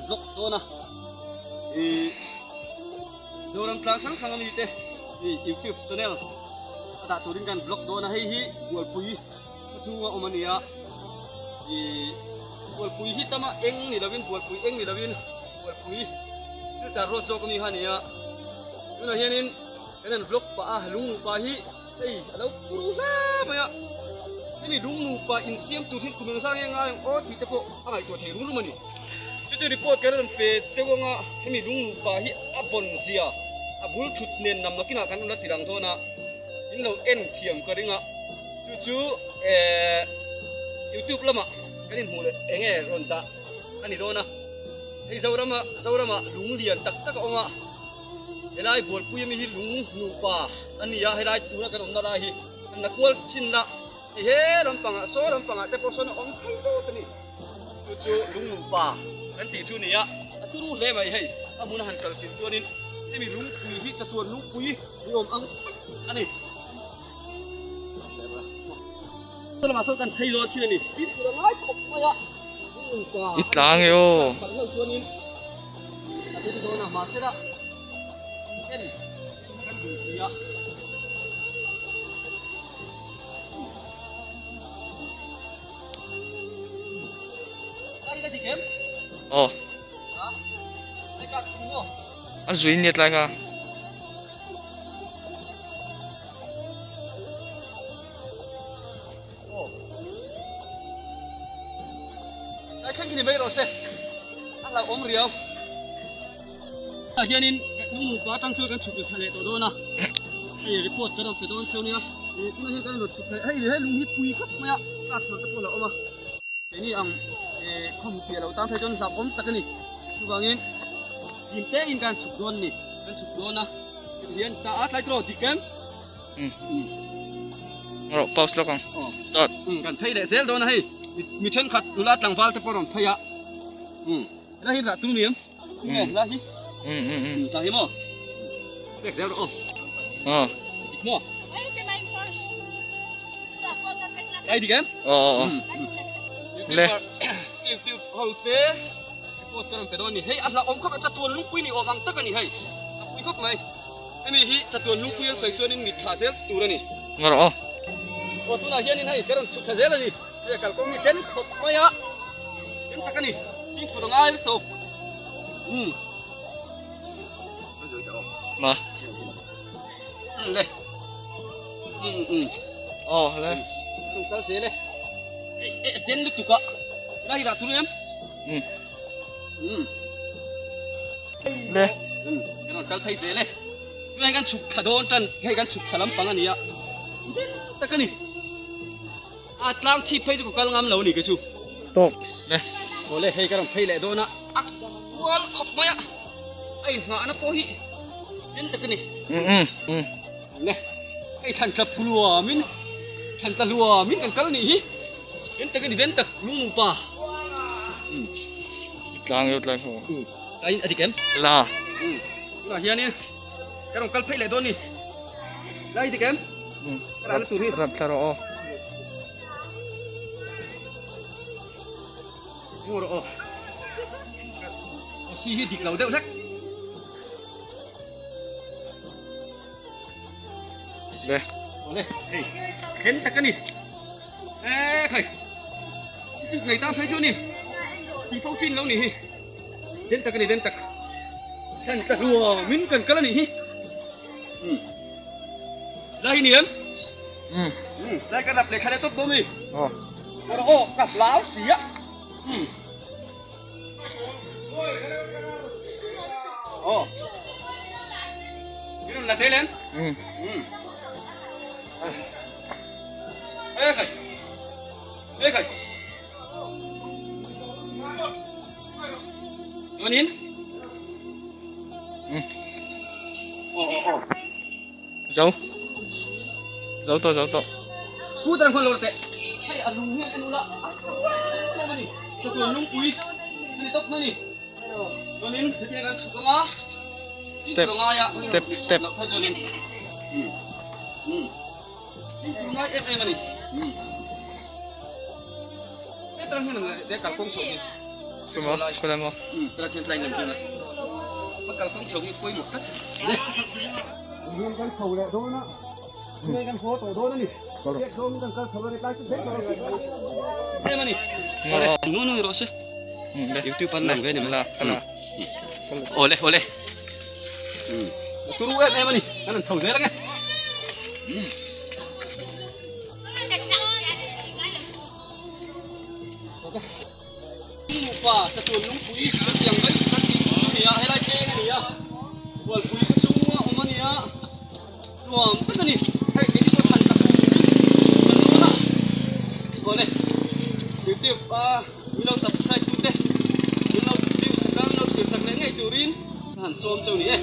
vlog dawn a, ih Zoram tlang hrang hrang ami te ih youtube channel a dah turin kan vlog dawn a, hei hi Bualpui khawchhunga awm a ni a, ih Bualpui hi tama eng ni lovin Bualpui eng ni lovin Bualpui Silchar road zawk ami kha a ni a, tunah hianin kan han vlog pah a lung nupa hi. Hei a lo pur hle mai a, hemi lung nupa insiam tur hi kum engzah nge ngai ang aw tih te pawh a ngaihtuah thei rum rum a ni. Chuti report kan rawn pe cheu anga hemi lung nupa hi a bawn zia a bul thut nen nam nakinah kan rawn la tirang dawn a, in lo en thiam ka ring a, chu chu eh youtube lamah kan inhmuh leh enge rawn dah a ni dawn a, hei Zorama Zorama lung lian tak tak a awm a. Helai bualpui ami hi lung nupa a ni a, helai tuna kan awmna lai hi an la kual chin la, hei he lampangah saw lampangah te pawh sawn a awm thei zawk a ni. Chu chu lung nupa kan tih chu a ni a, a turu hle mai hei a hmun a han kal chin chuanin hemi lungpui hi chatuan lungpui ni awm ang tak a ni. Lamah sawn kan phei dawn thin a ni, tin tur a ngai khawp mai a, lung nupa I tlang e aw. Chuanin A den dawn a, mahse la en kan duh si a. Ai la dik em? Aw. Ha? Ai ka thung maw? A zui nia tlai kha. Aw. Ai thleng khi ni mai rawh se. A hlauhawm riau. Tah hianin lung nupa atang chuan kan chhuk thla leh tawh dawn a. Hei report kan rawn pe dawn cheu nia. Ih tunah hian kan rawn chhuk thla hei hei lung hi pui khawp mai a class hlawh te pawh a hlauhawm a. Keini ang ih khawm piah loh tan phei chuan hlauhawm tak a ni. Chuvangin dim te in kan chhuk dawn a ni. Kan chhuk dawn a. Heti hian ta a tlai tawh dik em? Umm. Rawh pause lawk ang. Aw. Start. Umm kan phei leh zel dawn a hei. Mi thenkhat nula tlangval te pawh rawn phei a. Umm. Helai hi rah tum ni em? Tunge helai hi? Umm umm umm. Tah hi maw? Pek zel rawh aw. Aw. Dik maw? Ai dik em? Aw aw aw. Le. YouTube ho te report ka rawn pe dawn a ni. Hei a hlauhawm khawp a chatuan lungpui ni awm ang tak a ni hei. A pui khawp mai. Hemi hi chatuan lungpui an sawi chuanin mit thlah zel tur a ni. Nga rawh aw. Aw tunah hianin hei ka rawn chhuk thla zel a ni. Hei a kalkawng hi den khawp mai a, den tak a ni. Fimkhur a ngai lutuk. Umm. Ma. Umm le. Umm umm. Aw le. Rawn kal zel e. Ei ei a den lutuk a. Helai hi dah tur em? Umm. Umm. Le. Kan rawn kal phei zel e. Tunah hian kan chhuk thla dawn tan, hei kan chhuk thla lampang a ni a. Den tak a ni. A tlang chhip phei chu ka kal ngam lo a ni kei chu. Tawk le. Aw le, hei ka rawn phei leh dawn a, a kual khawp mai a, a inhnahna pawh hi den tak a ni. Umm umm umm. Le, hei thlan tla hluamin, thlan tla hluamin kan kal nih hi. Den tak a ni, den tak lung nupa. Umm. I tlang deuh tlai ho. Umm, tlaiin a dik em? La. Umm, tunah hianin ka rawn kal phei leh dawn ni. Lai dik em? Umm, Ka rah na tur hi. Rap thla rawh aw. Ngaw rawh aw. Aw si hi dik lo deuh hlek. Le. Aw le, hei. Then tak a ni. E khai. Suk nei tan phei chu ni. Ti fo chin lo ni hi. Den tak a ni den tak. Then ta hlua min kan kal a nih hi. Um. Lai hi ni em? Um. Um, lai ka rap leh thla leh tawp dawn mi. Aw. Ka rawh aw, ka hlau si a. Um. Aw. Min rawn la zel em? Um. Um. Ê khai. Ê khai. Chuanin. Um. Aw aw aw. Zo. Zo tawh zo tawh. Pu tan khawn lo teh. Hei a lung hian en ula a em em a ni. Chatuan lungpui a ni tawp mai a ni. Chuanin hetiang kan chhuk anga Step step step. Chuanin um um ngai em em a ni. Um. Hetan hian ang kalkawng chho hi. Khawi maw? Khawilai maw? Umm helai khian tlai nem khian a a kalkawng chho hi pawimawh tlat. Hian kan chho leh dawn a, tunge kan haw tawh dawn a ni. Biak zawngin kan kal chho a ni, tlai chu zel tawh a em a ni. Nu nu rawh se. YouTube an lang ve ni mai. Awle awle. Turu em em a ni, kan han chho zel ange. Nupa chatuan lungpui kan tiang mai kan tih chu a ni a, helai peng a ni a, Bualpui khaw chhunga awm a ni a, nuam tak a ni. Hei keini pawh chhan tak kan dawn a, awle YouTube a min lo subscribe tu te min lo view sak a, min lo thlir sak leh ngei turin ka han sawm cheu ni e.